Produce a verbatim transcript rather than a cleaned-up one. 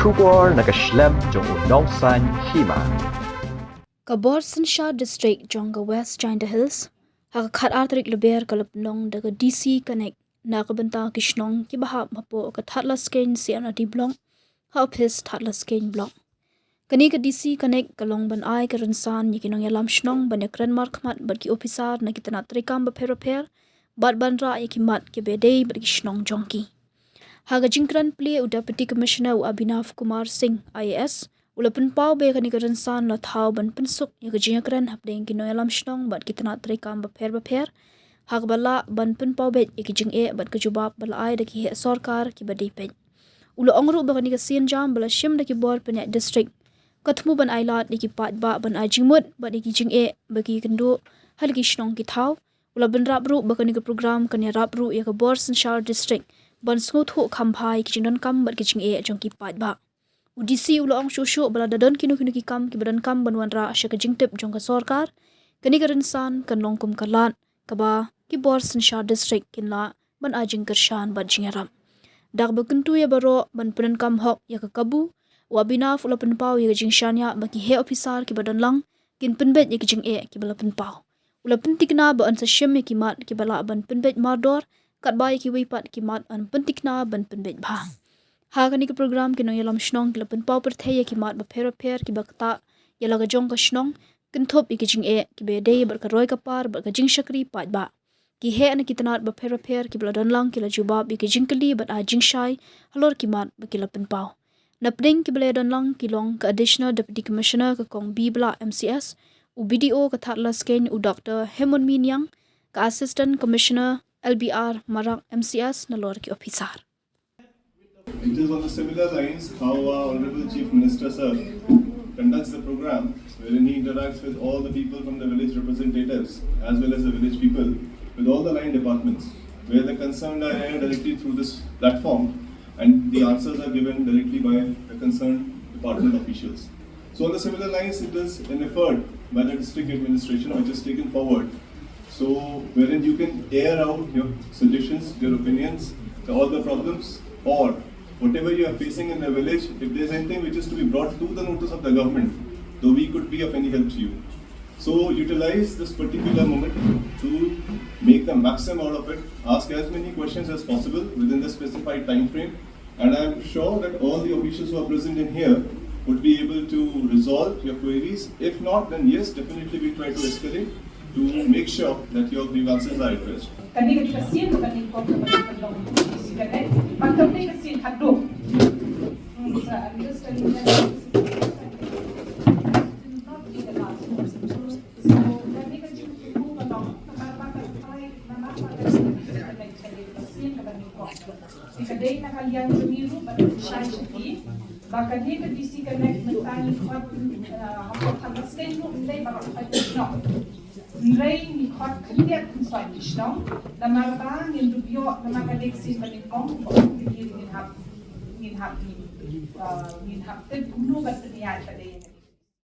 Khubor na ka shlem jong u nongsan hima. Ka bor synshar district jong ka West Jaintia Hills ha ka khat ar tarik Lber ka la pynlong da ka D C Connect na ka bynta ki shnong kiba hap hapoh ka Thadlaskein C and R D Block ha ophis Thadlaskein Block. Kane ka D C Connect ka long ban ai ka rynsan ïa ki nongïalam shnong ban ïakren markhmat bad ki ophisar na ki tnat treikam bapher bapher bad ban rah ïa ki mat kiba dei bad ki shnong jong ki. Ha ka jingkren plie u Deputy Commissioner u Abhinav Kumar Singh I A S u la pynpaw ba kane ka rynsan la thaw ban pynsuk ïa ka jingïakren hapdeng ki nongïalam shnong bad ki tnat treikam bapher bapher ha kaba lah ban pynpaw beit ïa ki jingeh bad ka jubab ba la ai da ki heh sorkar kiba dei peit. U la ong ruh ba kane ka sienjam ba la shim da ki bor pynïaid district ka thmu ban ai lad ïa ki paidbah ban ai jingmut bad ïa ki jingeh ba ki kynduh ha la ki shnong ki thaw. U la bynrap ruh ba kane ka program kan ïarap ruh ïa ka bor synshar district ban sngewthuh kham bha ïa ki jingdonkam bad ki jingeh jong ki paidbah. U D C u la ong shuh shuh ba lada don kino kino ki kam kiba donkam ban wanrah sha ka jingtip jong ka sorkar, kane ka rynsan kan long kum ka lad kaba ki bor synshar district kin lah ban ai jingkyrshan bad jingïarap. Da kaba kyntu ïa baroh ban pyndonkam hok ïa ka kabu, u Abhinav u la pynpaw ïa ka jingshaniah ba ki heh ophisar kiba don lang kin pynbeit ïa ki jingeh kiba la pynpaw. U la pynthikna ba yn sa shim ïa ki mat kiba lah ban pynbeit mardor, katba ïa kiwei pat ki mat yn pynthikna ban pynbeit bha. Ha kane ka program ki nongïalam shnong ki la pynpaw pyrthei ïa ki mat bapher bapher kiba ktah ïa la ka jong ka shnong, kynthup ïa ki jingeh kiba dei bad ka roi ka par bad ka jingshakri paidbah. Ki heh na ki tnat bapher bapher kiba la don lang ki la jubab ïa ki jingkylli bad ai jingshai halor ki mat ba ki la pynpaw. Napdeng kiba la ïadon lang ki long ka Additional Deputy Commissioner ka Kong B Blah M C S, u B D O ka Thadlaskein u Doctor Hemon Miniang, ka Assistant Commissioner L B R Marak M C S nalor ki ophisar. It is on the similar lines how our Honorable Chief Minister, sir, conducts the program, wherein he interacts with all the people from the village representatives as well as the village people, with all the line departments, where the concerns are aired directly through this platform and the answers are given directly by the concerned department officials. So on the similar lines, it is an effort by the district administration which is taken forward, so wherein you can air out your suggestions, your opinions, the, all the problems, or whatever you are facing in the village, if there's anything which is to be brought to the notice of the government, though we could be of any help to you. So utilize this particular moment to make the maximum out of it. Ask as many questions as possible within the specified time frame, and I'm sure that all the officials who are present in here would be able to resolve your queries. If not, then yes, definitely we'll try to escalate to make sure that your grievances are addressed. Kane ka dei ka sien kaba nyngkong kaba ngi pynlong ïa kane. Bad kam dei ka sien khatduh. Hmm, so I'm just telling you that this is not be the last one. So kane ka jingthmu ka long namar ba ka try, namar ba ka try ka sien kaba nyngkong. Te ka dei na ka liang jong ngi ruh ban pynshai sha ki ba kane ka D C Connect mynta ngi khot, eh, hapoh Thadlaskein ruh ym dei baroh ki shnong. Hynrei ngi khot khyndiat khynsoit ki shnong namar ba ngin dup ïoh namar ka dei ka sien ba nyngkong ba kum kine ngin hap, ngin hap, ngin, eh, ngin hap tip kumno ban pynïaid ka dei.